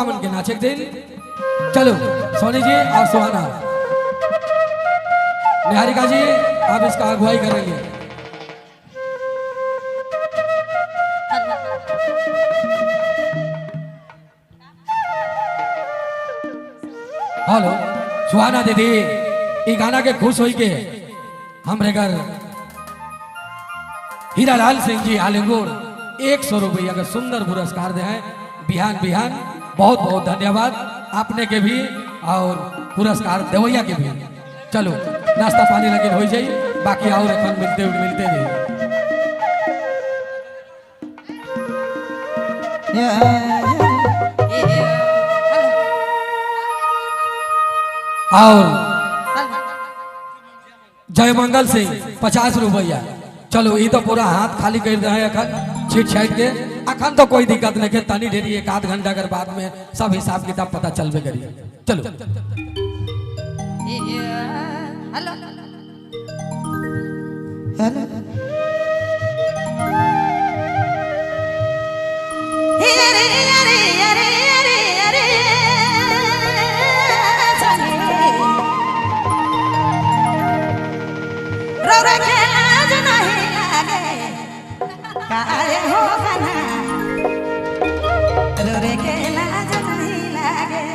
रउआ मन के नाचे के दिन। चलो सोनी जी और सुहाना, निहारिका जी आप इसका अगुवाई करेंगे। हेलो सुहाना दीदी, ई गाना के खुश होई के हमरे घर हीरालाल सिंह जी आलिंगोर 100 रुपया का सुंदर पुरस्कार दे हैं। बिहान बिहान बहुत बहुत धन्यवाद आपने के भी और पुरस्कार देवैया के भी। चलो नाश्ता पानी लेकिन हो जाए, बाकी और अपन मिलते मिलते नहीं। और जयमंगल सिंह 50 रुपया। चलो ये तो पूरा हाथ खाली कर रहे हैं अखन छीट छाट के, अखन तो कोई दिक्कत नहीं है, तनी ढेरी एक आध घंटा कर बाद में सब हिसाब किताब पता चलबे करी। चलो हेलो हेलो अरे अरे अरे अरे अरे रौरा के लाज नहीं लागे काहे हो खाना, रौरे के लाज नहीं लागे,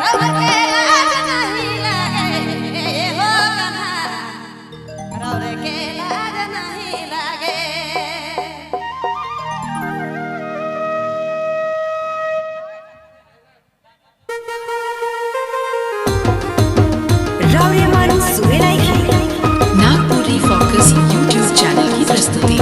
रौरे के लाज नहीं लागे हो खाना, रौरे के लाज नहीं लागे। रावरे मन सुने नागपुरी फोकस यूट्यूब चैनल की प्रस्तुति।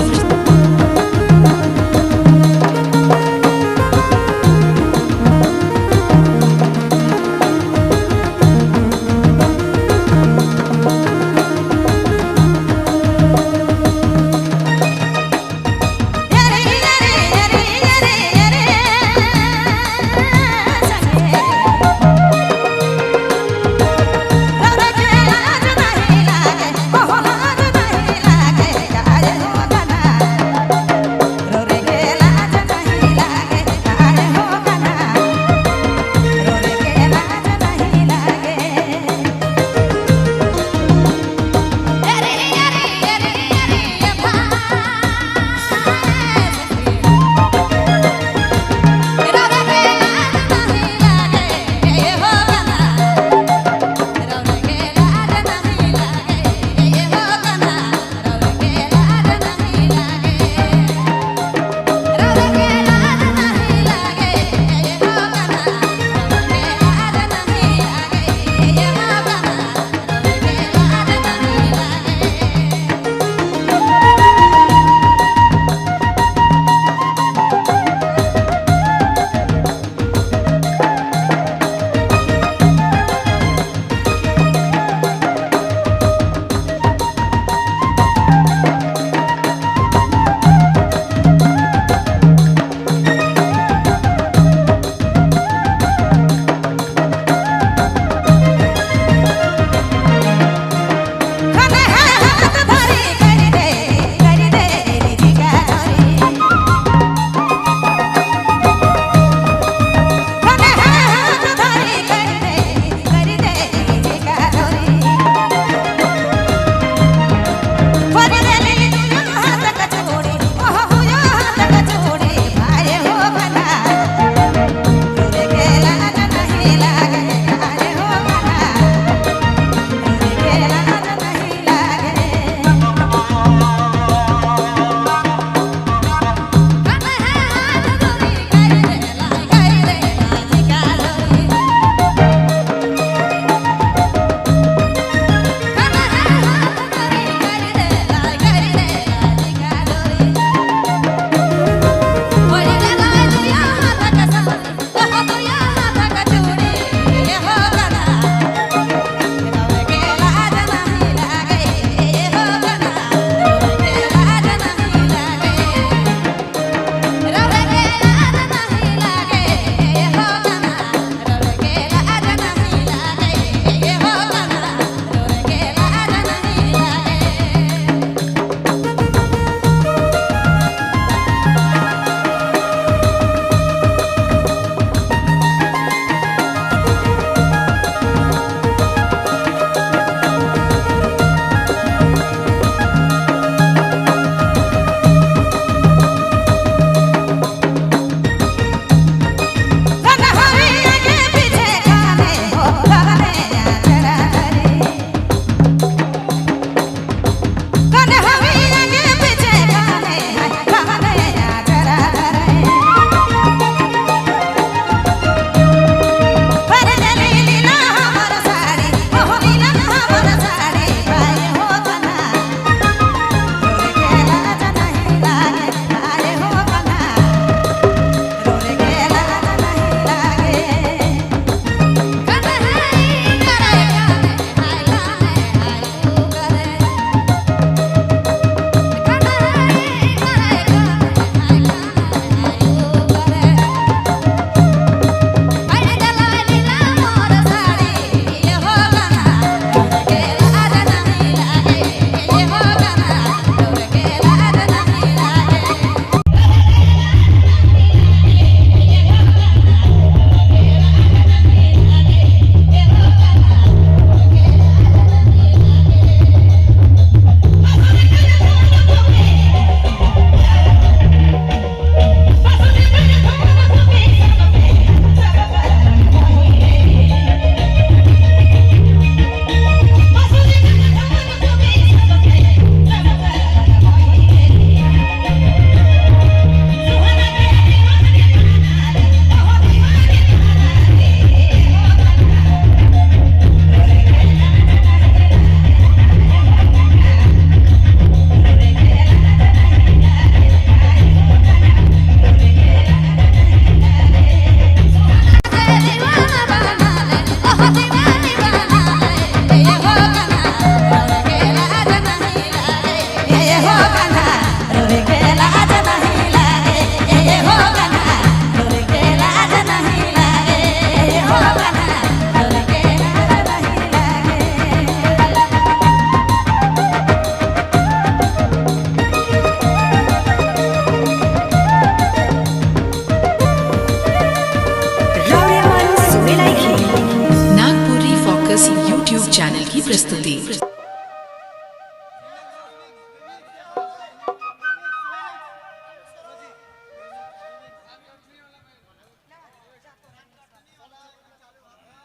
रौरे के लाज।